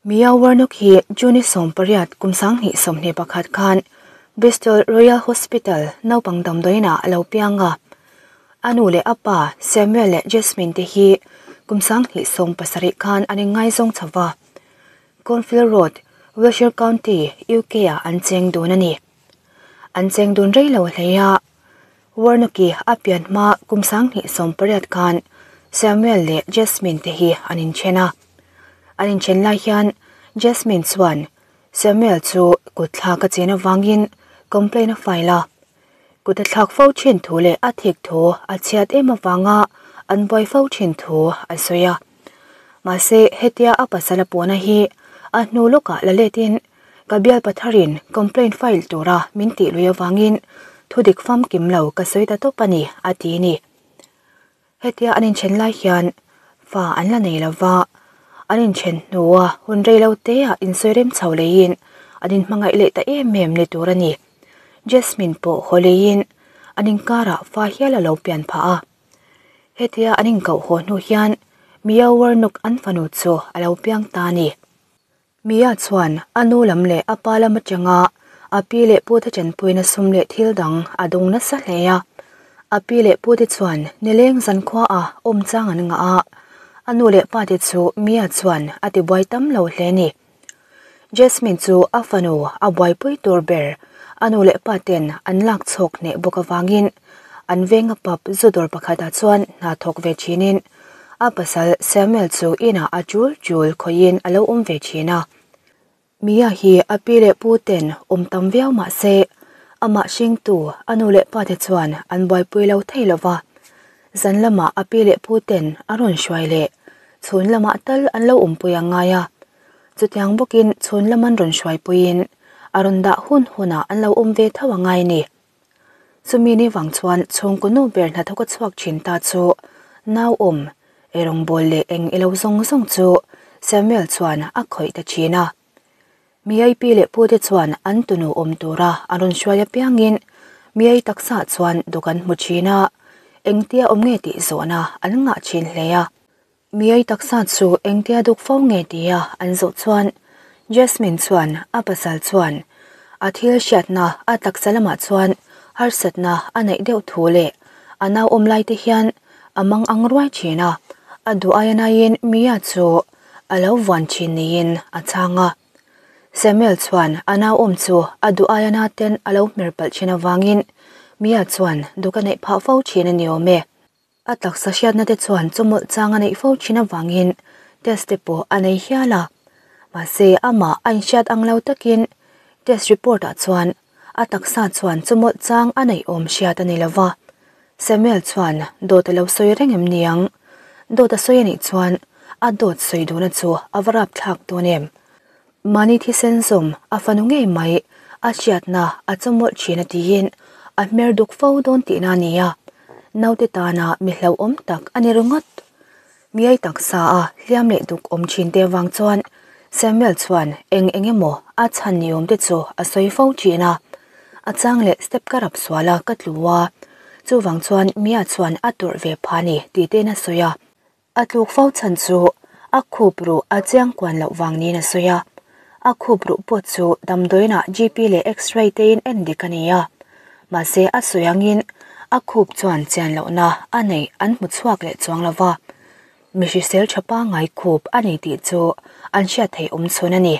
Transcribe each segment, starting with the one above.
Mia Warnock hi June 18 kum 2021 khan Bristol Royal Hospital naupang damdawiin ah a lo piang a. A nu leh a pa Samuel leh Jasmine te hi kum 2017 khan an inngaizawng chho va. Cornfield Road, Wiltshire County, UK ah an cheng dun a ni. An cheng dun rei lo hlei a. Warnock-i a pian hma kum 2018 khan Samuel leh Jasmine te hi an inthen a. An inthen lai hian Jasmine chuan Samuel chu kut thlak a chen avangin complaint a file a. Kut a thlak fo thin thu leh a thik thu a chhiat em avanga an buai fo thin thu a sawi a. Mahse hetia a pasal a puhna hi a hnu lawkah la letin ka bial patharin complaint file tura min tih lui avangin thudik famkim lo ka sawi ta tawp a ni a ti ni. Hetia an inthen lai hian fa an la nei lova, an inthen hnua hun rei lo teah insawi rem chho leiin an inhmangaih leh ta em em ni tur a ni. Jasmine pawh haw leiin an inkarah fa hial a lo pian phah a. Hetia an inkoh haw hnu hian Mia Warnock an fanu chu a lo piang ta a ni. Mia chuan a nu lam leh a pa lam atanga a pi leh pute tanpuina sum leh thil dang a dawng nasa hle a. A pi leh pute chuan nileng zankhua a awm chang an ngah a, a nu leh pate chu Mia chuan a tibuai tam lo hle a ni. Jasmine chu a fanu a buaipui tur ber a nu leh paten an lak chhawk hneh bawk avangin an venga pub zu dawr pakhatah chuan hna thawk ve thinin a pasal Samuel chu inah a chul chul khawihin a lo awm ve thin a. Mia hi a pi leh pu ten awm tam viau mah se amah hringtu a nu leh pate chuan an buaipui lo thei lo va. Zan lamah a pi leh pu ten a rawn hruai leh chhun lamah tal an lo awmpui ang ngai a. Chutiang bawkin chhun lam an rawn hruaipuiin a rawn dah hun hunah an lo awm ve tho a ngai ni. Chumi ni vang chuan chhungkaw nu ber hnathawk a chhuak thin ta chu nau awm, eirawngbawl leh eng ilo zawng zawng chu Samuel chuan a khawih ta thin a. Miai pi leh pute chuan an tunu awm tura an rawn hruai apiangin Miai taksa chuan dawk an hmu thin a, engtia awm nge tih zawhna an ngah thin hle a. Miai taksa chu engtia duk fo nge tia an zawh chuan Jasmine chuan a pasal chuan a thil hriatna a taksa lamah chuan harsatna a neih deuh thu leh a nau awm lai te hian a mang ang ruai thin a, a duh aia naiin Mia chu a lo vuan thin niin a chhang a. Samuel chuan a nau awm chu a duh aia na ten a lo hmer palh thin avangin Mia chuan duk a neih phah fo thin a ni awm e. A taksa hriatna te chuan chawmawlh chang a neih fo thin avangin test te pawh a nei hial a. Mahse amah a inhriat ang lo takin test report ah chuan a taksa chuan chawmawlh chang a neih awm hriat a ni lo va. Samuel chuan dawt a lo sawi reng em niang? Dawt a sawi a nih chuan a dawt sawi duhna chu a va rapthlak dawn em? Mahni thisen zawm a fanu ngei mai a hriatna a chawmawlh thin a tiin a hmer duk fo dawn tihna a ni a, naute tana mi hlauhawm tak a ni ringawt. Miai taksa a hliam leh duk awm thin te avang chuan Samuel chuan eng eng emaw a chhan ni awm te chu a sawi fo thin a, a chang leh step ka rap sual a ka tlu a, chuvang chuan Mia chuan a tawrh ve pha ni tih tein a sawi a. A tluk fo chhan chu a khup ruh a chiang kuan loh vang niin a sawi a. A khup ruh pawh chu damdawiinah GP leh X-ray tein en dik a ni a. Mahse a sawi angin a khup chuan chian lohna a neih an hmu chhuak leh chuang lo va. Mi hrisel tha pangngai khup a ni tih chu an hriat theih awm chhun a ni.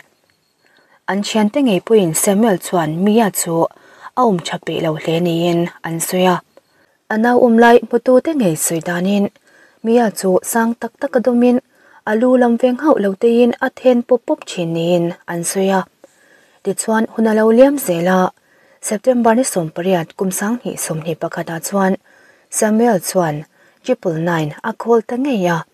An thiante ngei pawhin Samuel chuan Mia chu a awm tha peih lo hle niin an sawi a. A nau awm lai hmutute ngei sawi danin Mia chu sang tak tak a dawmin a lu lam veng hauh lo teiin a then pawp pawp thin niin an sawi a. Tichuan hun a lo liam zel a, September ni 18 kum 2021 ah chuan Samuel chuan 999 a call ta ngei a.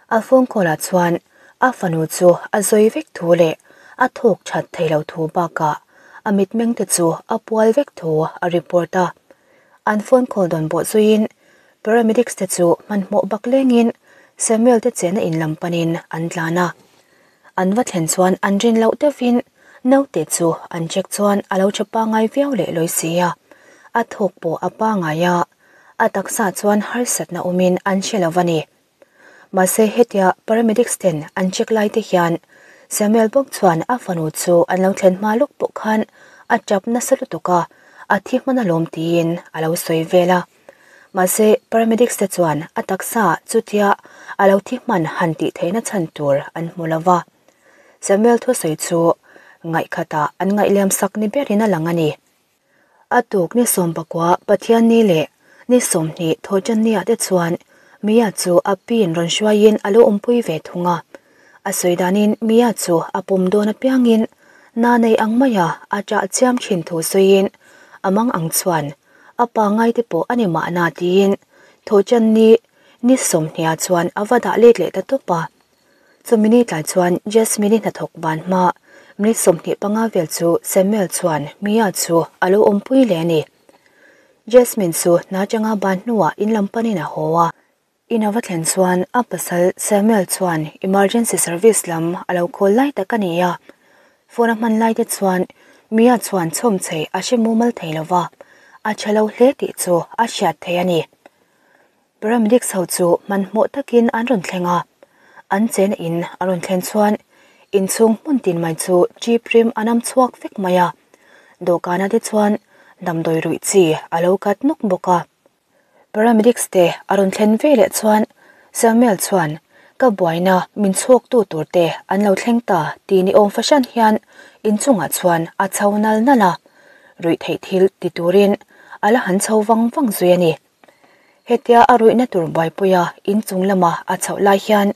A phone call ah chuan a fanu chu a zawi vek thu leh a thawk that thei lo thu bakah a mitmeng te chu a pual vek thu a report a. An phone call dawn bawh zuiin paramedics te chu hmanhmawh bak lengin Samuel te chena in lam panin an tlan a. An va thlen chuan an rin loh deuhin naute chu an check chuan a lo tha pangai viau leh lawi si a, a thawk pawh a pangai a, a taksa chuan harsatna awmin an hre lo a ni. Mahse hetia paramedics ten an check lai te hian Samuel bawk chuan a fanu chu an lo thlen hma lawk pawh khan a tap nasa lutuk a, a thi hman alawm tiin a lo sawi vel a. Mahse, paramedics te chuan a taksa chutia a lo thi hman han tih theihna chhan tur an hmu lo va. Samuel thusawi chu ngaihkhatah an ngaihliam sak ni berin a lang a ni. A tuk ni sawmpakua Pathianni leh ni 20 Thawhṭanniah te chuan Mia chu a piin rawn hruaiin a lo awmpui ve thung a. A sawi danin Mia chu a pawm dawn apiangin na nei ang maia a ṭah chiam ṭhin thu sawiin a mang ang chuan a pa ngai te pawh a ni mahna tiin Thawhṭanni ni 20ah chuan a va dah let leh ta tawp a. Chumi ni tlai chuan Jasmine-i hnathawk ban hma minute 25 vel chu Samuel chuan Mia chu a lo awmpui leh a ni. Jasmine chu hna atanga ban hnuah in lam panin a haw a. In a va thlen chuan a pasal Samuel chuan emergency service lam a lo call lai tak a ni a. Phone a hman lai te chuan Mia chuan chhawm chei a hre mumal thei lo va, a tha lo hle tih chu a hriat thei a ni. Paramedics ho chu hmanhmawh takin an rawn thleng a, an chena in a rawn thlen chuan inchhung hmun tin mai chu jeep rim a nam chhuak vek mai a, dawhkana te chuan damdawi ruih chi a lo kat nawk bawk a. Paramedics te a rawn thlen ve leh chuan Samuel chuan ka buaina min chhuaktu tur te an lo thleng ta ti ni awm fahran hian inchungah chuan a chho nal nal a, ruih theih thil ti turin a la han chho vang vang zui a ni. Hetia a ruihna tur buaipuia inchung lama a chhoh lai hian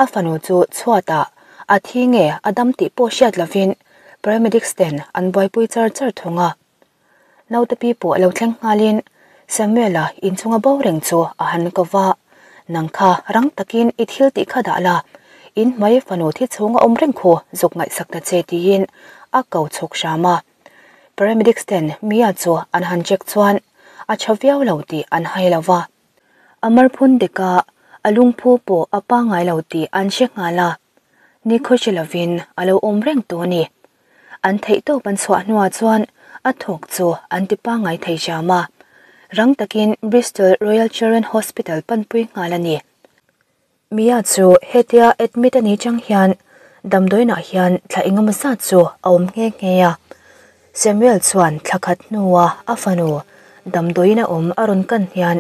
a fanu chu chhuatah a thi nge a dam tih pawh hriat lovin paramedics ten an buaipui char char thung a. Naute pi pawh lo thleng nghalin Samuel-a inchunga bo reng chu a han ko va, Nang kha rang takin i thil tih kha dah la, in hmai fanu thi chhunga awm reng khu zuk ngaihsak ta che tiin a ko chhuk hram a. Paramedics ten Mia chu an han check chuan a tha viau lo tih an hai lo va. A marphun deka a lungphu pawh a pangngai lo tih an hre nghal a. Ni khawhre lovin a lo awm reng tawh a ni. An theihtawp an chhuah hnuah chuan a thawk chu an ti pangngai thei hram a. Rang takin Bristol Royal Children Hospital panpui nghal a ni. Mia chu hetia admit a nih chang hian damdawiinah hian thla engemaw zat chu a awm nghe nghe a. Samuel chuan thla khat hnua a fanu damdawiin a awm a rawn kan hian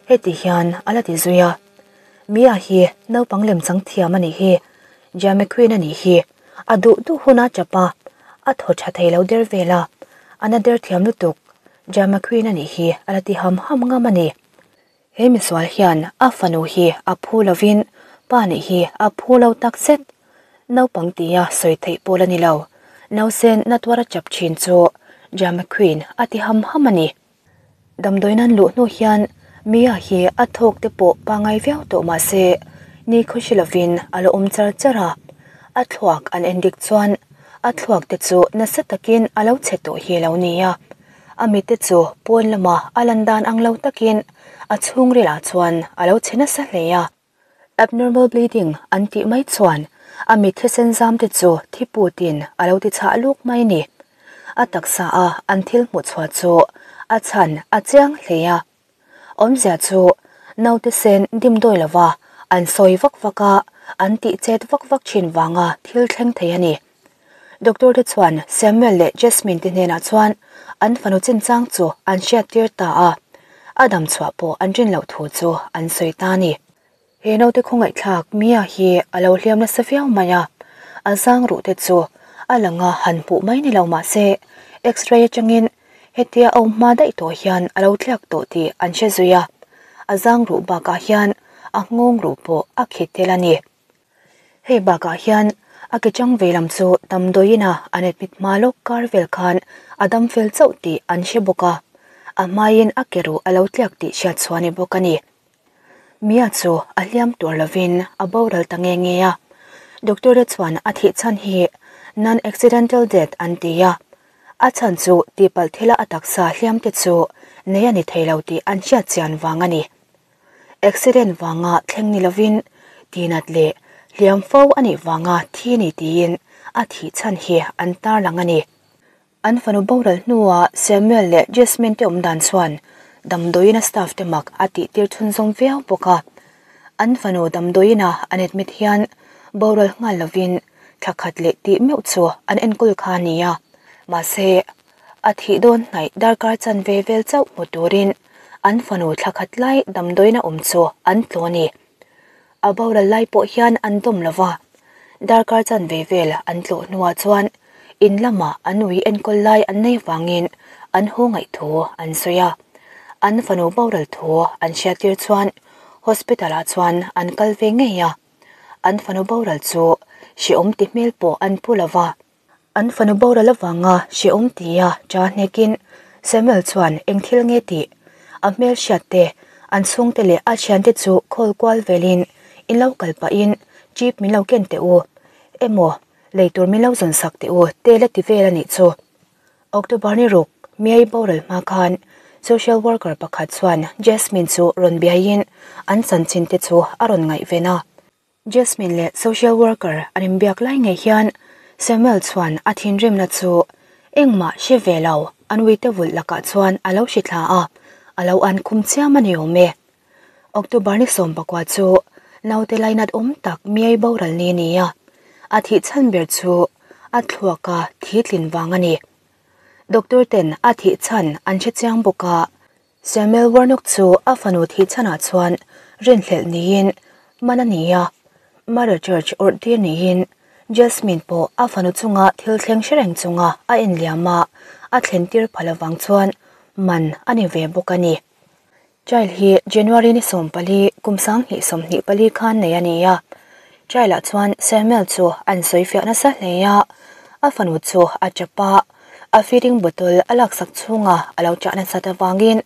heti hian a la ti zui a, Mia hi naupang lemchang thiam a nih hi, Jame Queen a nih hi, a duh duh hun a chap a, a thaw tha thei lo der vel a, a na der thiam lutuk, Jame Queen a nih hi a la ti ham ham ngam a ni. He misual hian a fanu hi a phu lovin pa nih hi a phu lo tak zet. Naupang tia sawi theih pawl a ni lo. Nausen natuar a chap thin chu Drama Queen a ti ham ham a ni. Damdawiin an luh hnu hian Mia hi a thawk te pawh pangai viau tawh mah se ni khawhri lovin a la awm char char a. A thluak an endik chuan a thluak te chu nasa takin a lo chhe tawh hi lo nia. A mite chu pawn lama a lan dan ang lo takin a chhungrilah chuan a lo chhe nasa hle a. Abnormal bleeding an tih mai chuan a mit thisen zam te chu thi putin a lo ti chhah luk mai ni. A taksa a an thil hmuh chhuah chu a chhan a chiang hle a. Awmzia chu naute sen dimdawi lova an sawi vak vak a, an tih chet vak vak thin vanga thil thleng thei a ni. Doctor te chuan Samuel leh Jasmine te hnenah chuan an fanu chinchang chu an hriattir ta a, a dam chhuah pawh an rin loh thu chu an sawi ta a ni. He naute khawngaihthlak Mia hi a lo hliam nasa viau mai a, a zang ruh te chu a langa han hmuh mai ni lo mah se X-ray atangin hetia a awm hma daih tawh hian a lo tliak tawh tih an hre zui a, a zang ruh bakah hian a nghawng ruh pawh a khit tel a ni. Hei bakah hian a ke chang ve lam chu damdawiin a an admit hma lawk kar vel khan a dam fel chauh tih an hre bawk a, a hmaiin a ke ruh a lo tliak tih hriat chhuah a ni bawk a ni. Mia chu a hliam tur lovin a boral ta nge nge a, doctor te chuan a thih chhan hi non-accidental death an ti a, a chhan chu tihpalh thila a taksa hliam te chu nei a ni thei lo tih an hriat chian vang a ni. Accident vanga thleng ni lovin tinat leh hliam fo a nih vanga thi ni tiin a thih chhan hi an tarlang a ni. An fanu boral hnuah Samuel leh Jasmine te awm dan chuan damdawiin a staff te mak a tih tir chhunzawm viau bawk a. An fanu damdawiin a an admit hian boral nghal lovin. Thla khat leh tih meuh chu an enkawl kha a ni a, mahse, a thih dawn hnaih darkar chanve vel chauh hmu turin an fanu thla khat lai damdawiina awm chu an tlaw a ni. A boral lai pawh hian an dawm lo va, darkar chanve vel an tlawh hnuah chuan in lamah an ui enkawl lai an nei vangin an haw ngaih thu an sawi a. An fanu boral thu an hriattir chuan hospital-ah chuan an kal ve ngei a. An fanu boral chu hrehawm ti hmel pawh an pu lo va. An fanu boral avanga hrehawm tia cha hnekin Samuel chuan eng thil nge tih a hmel hriat te, an chhungte leh a thiante chu call kual velin in lo kal pahin jeep min lo ken teh u emaw lei tur min lo zawn sak teh u te la ti vel a nih chu. October ni ruk, Miai boral hma khan social worker pakhat chuan Jasmine chu rawn biaiin an chanchin te chu a rawn ngaihven a. Jasmine leh social worker an inbiak lai ngei hian Samuel chuan a thinrimna chu engmah hre ve lo an uite vulh lakah chuan a lo hrithla a, a lo an khum chiam a ni awm e. October ni 14 chu naute lainat awm tak Miai boral ni a ni a, a thih chhan ber chu a thluak a thi tlin vang a ni. Doctor ten a thih chhan an hre chiang bawk a, Samuel Warnock chu a fanu thih chhanah chuan rinhlelh niin man a ni a, Mother Church awrh tir niin Jasmine pawh a fanu chunga thil thleng hre reng chunga a enliam a, a thlen tir phal avang chuan man a ni ve bawk a ni. Child hi January ni 14 kum 2024 khan nei a ni a, Child-ah chuan Samuel chu an sawifiah nasa hle a, a fanu chu a tap a, a feeding bottle a laksak chhunga a lo chah nasat avangin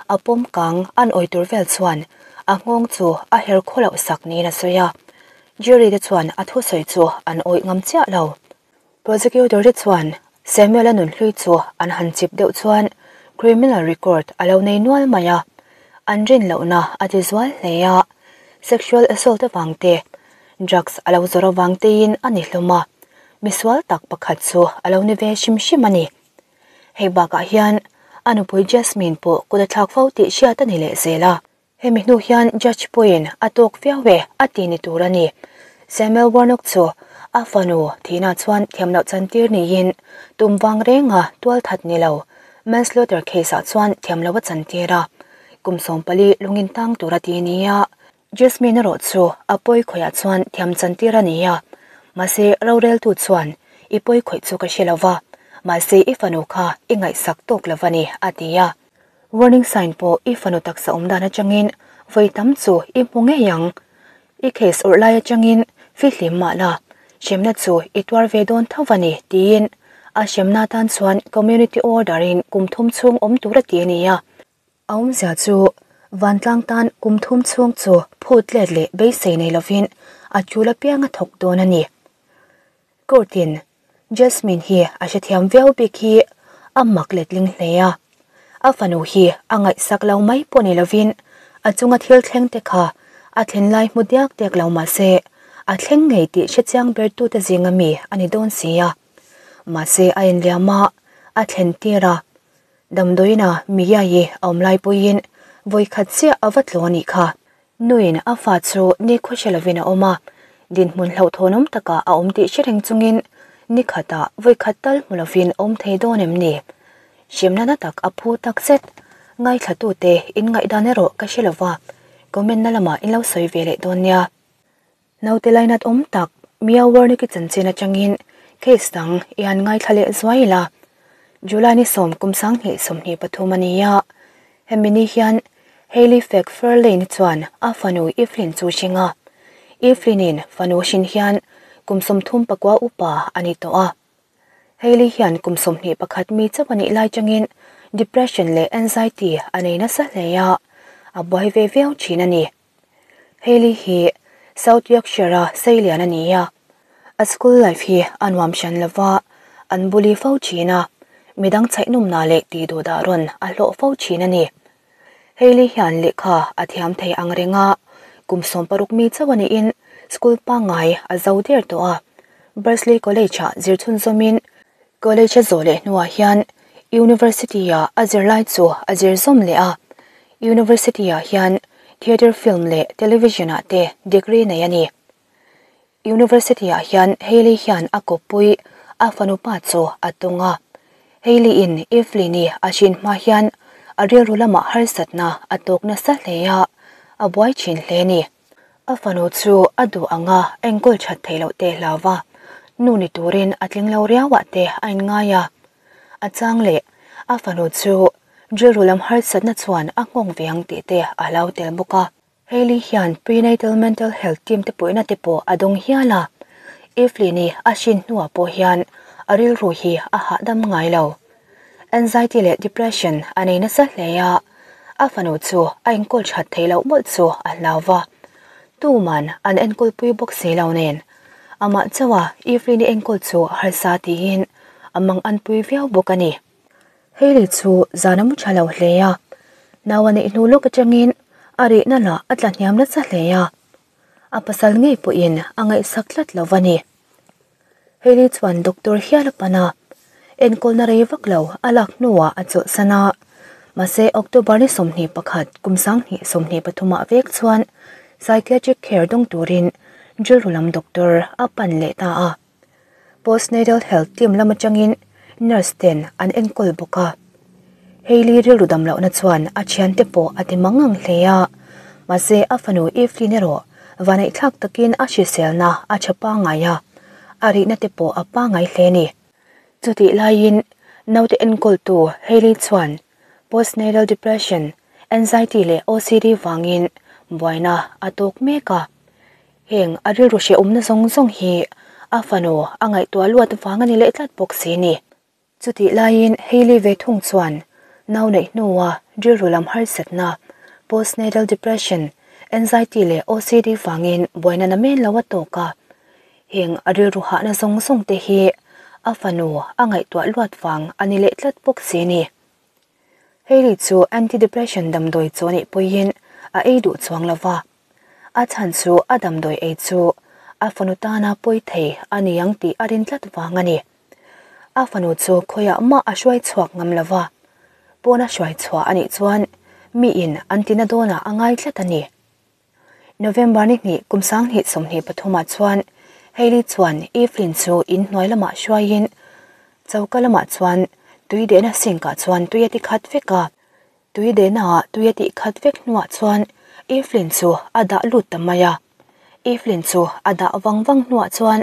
a pawm kang an awi tur vel chuan a nghawng chu a her khaw loh sak niin a sawi a, jury te chuan a thusawi chu an awih ngam chiah lo. Prosecutor te chuan Samuel-a nunhlui chu an han chip deuh chuan criminal record a lo nei nual mai a, an rin lohna a ti zual hle a, sexual assault avang te, drugs a lo zawrh avang tein a ni hlawm a, misual tak pakhat chu a lo ni ve hrim hrim a ni. Hei bakah hian a nupui Jasmine pawh kut a thlak fo tih hriat a ni leh zel a. Hemi hnu hian Judge pawhin a tawk viau e a ti ni tur a ni. Samuel Warnock chu a fanu thihna chuan thiam loh chantir niin tum vang renga tual that ni lo manslaughter case ah chuan thiam loh a chantir a, kum 14 lungin tang tur a ti nia. Jasmine erawh chu a pawi khawihah chuan thiam chantir a ni a, mahse roreltu chuan i pawi khawih chu ka hre lo va, mahse i fanu kha i ngaihsak tawk lo va ni a ti a. Warning sign pawh i fanu taksa awm dan atangin vawi tam chu i hmu ngei ang. I case awrh lai atangin fihlim mah la, hremna chu i tuar ve dawn tho a ni, tiin a hremna atan chuan community order in kum thum chhung awm tur a ti a ni a. A awmzia chu vantlang tan kum thum chhung chu phut let leh beisei nei lovin a tul apiang a thawk dawn a ni. Court in Jasmine hi a hrethiam viau bik hi a mak letling hle a, a fanu hi a ngaihsak lo mai pawh ni lovin a chunga thil thleng te kha a thlen lai hmu diak diak lo mahse a thleng ngei tih hrechiang ber tute zinga mi a ni dawn si a. Mahse a enliam a, a thlen tir a, damdawiina Mia-i a awm lai pawhin vawikhat chiah a va tlaw a nih kha. Nuin a fa chu ni khaw hre lovin a awm a, dinhmun hlauhthawnawm takah a awm tih hre reng chungin ni khatah vawi khat tal hmu lovin awm thei dawn em ni? Hremna na tak a phu tak zet. Ngaithlatute inngaihdan erawh ka hre lova, comment na lamah in lo sawi ve leh dawn nia. Naute lainat awm tak Mia Warnock-i chanchin atangin case dang i han ngaithla leh zuai ila. July ni 10 kum 2023 a ni a, hemi ni hian Hayley McFarlane chuan a fanu Evelyn chu hring a. Evelyn-in fanu hrin hian kum 39 upa a ni tawh a. Hayley hian kum 21 mi chauh a nih lai changin depression leh anxiety a nei nasa hle a, a buai ve viau thin a ni. Hayley hi South Yorkshire-a seilian a ni a, a school life hi a nuam hran lova, an bully fo thin a, midang chhaihnumna leh tih duh dah rawn a hlawh fo thin a ni. Hayley hian lehkha a thiam thei ang reng a, kum 60 mi chauh a niin school pangngai a zo der tawh a. Bursley College-ah zir chhunzawmin college a zawh leh hnuah hian University-ah a zirlai chu a zir zawm leh a. University-ah hian theatre, film leh television-ah te degree nei a ni. University-ah hian Hailey hian a kawppui a fanu pa chu a tung a. Hailey-in Evelyn-i a hrin hma hian a rilru lamah harsatna a tawk nasa hle a, a buai thin hle a ni. A fanu chu a duh anga enkawl that theih loh te hlau va, nu ni turin a tling lo riauah te a inngai a. A chang leh a fanu chu rilru lam harsatna chuan a nghawng ve ang tih te a hlau tel bawk a. Hailey hian prenatal mental health team te puihna te pawh a dawng hial a, Evelyn-i a hrin hnuah pawh hian a rilru hi a hahdam ngai lo. Anxiety leh depression a nei nasa hle a, a fanu chu a enkawl that theih loh mawlh chu a hlau va. Tuman an enkawlpui bawk si lo nen, amah chauha Evelyn-i enkawl chu harsa tiin a mang anpui viau bawk a ni. Hailey chu zan a mu tha lo hle a, nau a neih hnu lawk atangin a rihna lah a tla hniam nasa hle a, a pasal ngei pawhin a ngaihsak tlat lo va ni. Hailey chuan doctor hial a pan a, enkawlna rei vak lo a lak hnuah a chawlhsan a, mahse October ni 21 kum 2023 ah vek chuan psychiatric care dawng turin rilru lam doctor a pan leh ta a. Postnatal health team lam atangin nurse ten an enkawl bawk a. Hailey rilru dam lohna chuan a thiante pawh a ti mangang hle a, mahse a fanu Evelyn erawh vaneihthlak takin a hriselna a tha pangngai a, a rihna te pawh a pangngai hle a ni. Chutih laiin naute enkawltu Hailey chuan postnatal depression, anxiety leh OCD vangin buaina a tawk mek a. Heng a rilru hrehawmna zawng zawng hi a fanu a ngaihtuah luat vang a ni leh tlat bawk si ni. Chutih laiin Hailey ve thung chuan nau neih hnua rilru lam harsatna, postnatal depression, anxiety leh OCD vangin buaina na men lo a tawk a. Heng a rilru hahna zawng zawng te hi a fanu a ngaihtuah luat vang a ni leh tlat bawk si ni. Hailey chu anti-depression damdawi chaw neih pawhin a ei duh chuang lo va. A chhan chu a damdawi ei chu a fanu tana pawi thei a ni ang tih a rin tlat vang a ni. A fanu chu khawiah mah a hruai chhuak ngam lo va, pawna hruai chhuah a nih chuan miin an tina dawnah a ngai tlat a ni. November ni hnih kum 2023 ah chuan Hailey chuan Evelyn chu in hnuai lamah hruaiin choka lamah chuan tui dehna sink ah chuan tui a ti khat vek a. Tui dehnaah tui a tih khat vek hnuah chuan Evelyn chu a dah lut ta mai a. Evelyn chu a dah vang vang hnuah chuan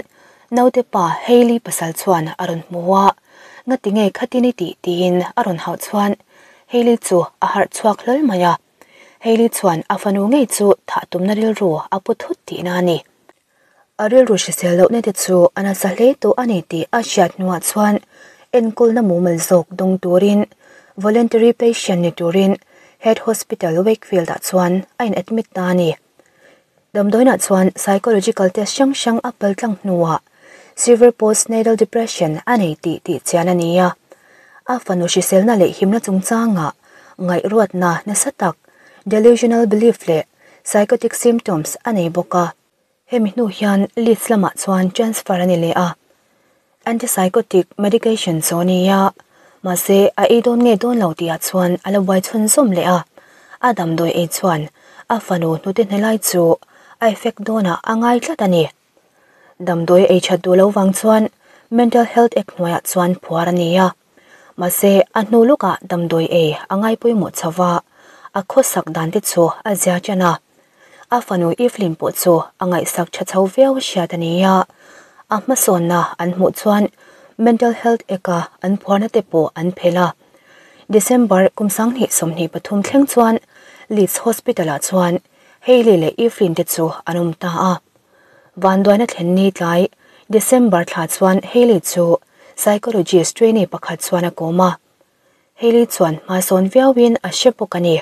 naute pa Hailey pasal chuan a rawn hmu a, Ngati nge khatin i tih? tiin a rawn hauh chuan Hailey chu a harh chhuak hlawl mai a. Hailey chuan a fanu ngei chu thah tumna rilru a pu thut tihna a ni. A rilru hrisel lohna te chu a nasa hle tawh a ni tih a hriat hnuah chuan enkawlna mumal zawk dawng turin voluntary patient ni turin Head Hospital Wakefield-ah chuan a in admit ta a ni. Damdawiinah chuan psychological test hrang hrang a pal tlang hnuah severe postnatal depression a nei tih tih chian a ni a. A fanu hriselna leh himna chungchangah ngaihruatna nasa tak delusional belief leh psychotic symptoms a nei bawk a. Hemi hnu hian Leeds lamah chuan transfer a ni leh a, antipsychotic medication chu a ni a, mahse a ei dawn nge dawn lo tihah chuan a la buai chhunzawm leh a, a damdawi ei chuan a fanu hnute hne lai chu a effect dawnah a ngai tlat a ni. Damdawi ei that duh lo vang chuan Mental Health Act hnuaiah chuan phuar a ni a, mahse a hnu lawkah damdawi ei a ngai pawimawh chho va, a khawsak dan te chu a zia ṭan a. A fanu Evelyn pawh chu a ngaihsak tha chho viau a hriat a ni a, a hmasawnna an hmuh chuan Mental Health Act-a an phuarna te pawh an phelh a. December kum 2023 thleng chuan Leeds Hospital-ah chuan Hailey leh Evelyn te chu an awm ta a. Vanduaina thlen ni tlai December thla chuan Hailey chu psychologist trainee pakhat chuan a kawm a. Hailey chuan hmasawn viauin a hre bawk a ni.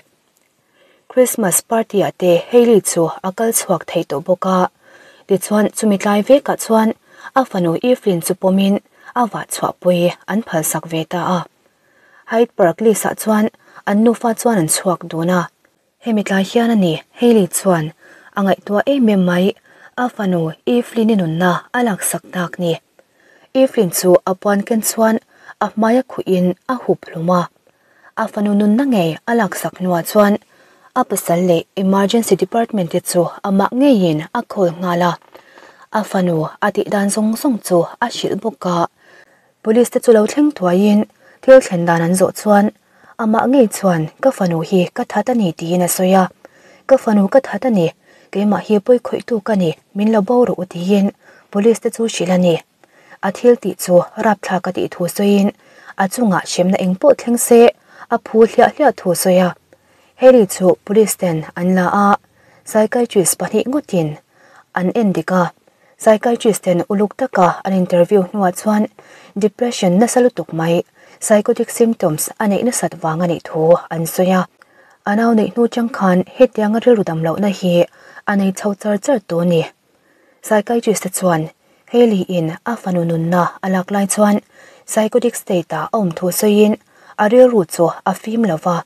Christmas party ah te Hailey chu a kal chhuak thei tawh bawk a, tichuan chumi tlai vekah chuan a fanu Evelyn chu pawmin a vah chhuahpui an phalsak ve ta a. Hyde Park Lease ah chuan an nufa chuan an chhuak dun a. Hemi tlai hian a ni Hailey chuan a ngaihtuah em em mai, a fanu Evelyn-i nunna a laksak tak ni. Evelyn chu a puan ken chuan a hmai a khuhin a hup hlum a. A fanu nunna ngei a laksak hnuah chuan a pasal leh emergency department te chu amah ngeiin a call nghal a. A fanu a tih dan zawng zawng chu a hrilh bawk a. Police te chu lo thleng thuaiin thil thlen dan an zawh chuan amah ngei chuan ka fanu hi ka that a ni tiin a sawi a. Ka fanu ka that a ni, keimah hi pawi khawihtu ka ni, min lo bo rawh u tiin police te chu hrilh a ni. A thil tih chu rapthlak a tih thu sawiin a chungah hremna eng pawh thleng se a phu hliah hliah thu a sawi a. Harry chu police ten an la a, psychiatrist pahnih ngawtin an en dik a. Psychiatrist ten uluk taka an interview hnuah chuan depression nasa lutuk mai, psychotic symptoms a neih nasat vang a nih thu an sawi a. A nau neih hnu chang khan hetianga rilru dam lohna hi a nei chho char char tu a ni. Psychiatrist te chuan Hailey in a fanu nunna a lak lai chuan psychotic state ah a awm thu sawiin a rilru chu a fim lo va,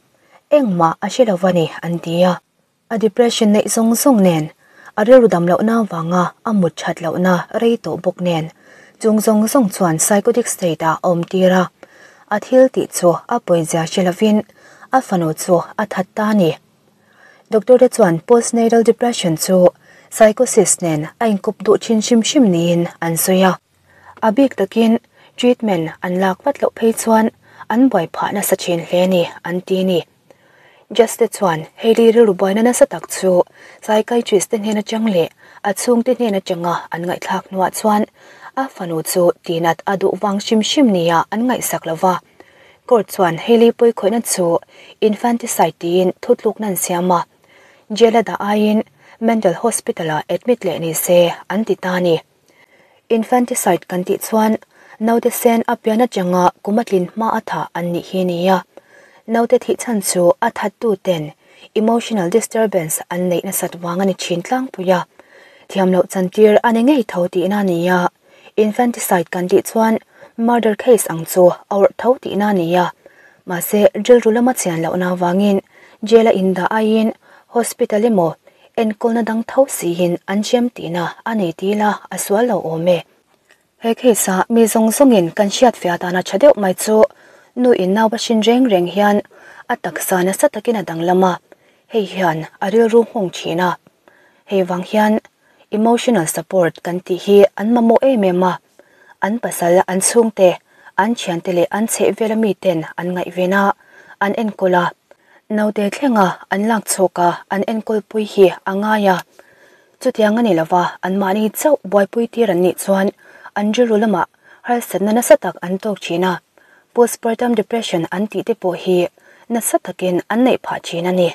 engmah a hre lo va ni an ti a. A depression neih zawng zawng nen, a rilru dam lohna vanga a mut that lohna rei tawh bawk nen, chung zawng zawng chuan psychotic state ah a awm tir a. A thil tih chu a pawizia hre lovin a fanu chu a that ta a ni. Doctor te chuan postnatal depression chu psychosis nen a inkawp duh thin hrim hrim niin an sawi a. A bik takin treatment an lak vat loh phei chuan an buai phah nasa thin hle ni an ti ni. Judge te chuan Hailey rilru buaina nasa tak chu psychiatrist te hnen atang leh a chhungte hnen atanga an ngaihthlak hnuah chuan a fanu chu tinat a duh vang hrim hrim nia an ngaihsak lova. Court chuan Hailey pawikhawihna chu infanticide tiin thutlukna an siam a, jail a dah aiin mental hospital ah admit leh ni se an ti ta a ni. Infanticide kan tih chuan naute sen a pian atanga kum a tlin hma a thah an nih hi a ni a, naute thih chhan chu a thattu ten emotional disturbance an neih nasat vang a ni thin tlangpui a, thiam loh chantir a ni ngei tho tihna a ni a. Infanticide kan tih chuan murder case ang chu a awrh tho tihna a ni a, mahse rilru lama chian lohna avangin jail a indah aiin hospital emaw enkawlna dang tho siin an hrem tihna a nei ti ila a sual lo awm e. He case ah mi zawng zawngin kan hriat fiah dana tha deuh mai chu nu in nau va hrin reng reng hian a taksa nasa takin a danglam a, hei hian a rilru nghawng thin a, hei vang hian Emotional support kan tih hi an mamawh em em a, an pasal, an chhungte, an thiante leh an chhehvela miten an ngaihven a, an enkawl a. Naute thlenga an lak chhawk a, an enkawlpui hi a ngai a. Chutiang a ni lova, anmahni chauh buaipui tir an nih chuan an rilru lamah harsatna nasa tak an tawk thin a, postpartum depression an tih te pawh hi nasa takin an neih phah thin a ni.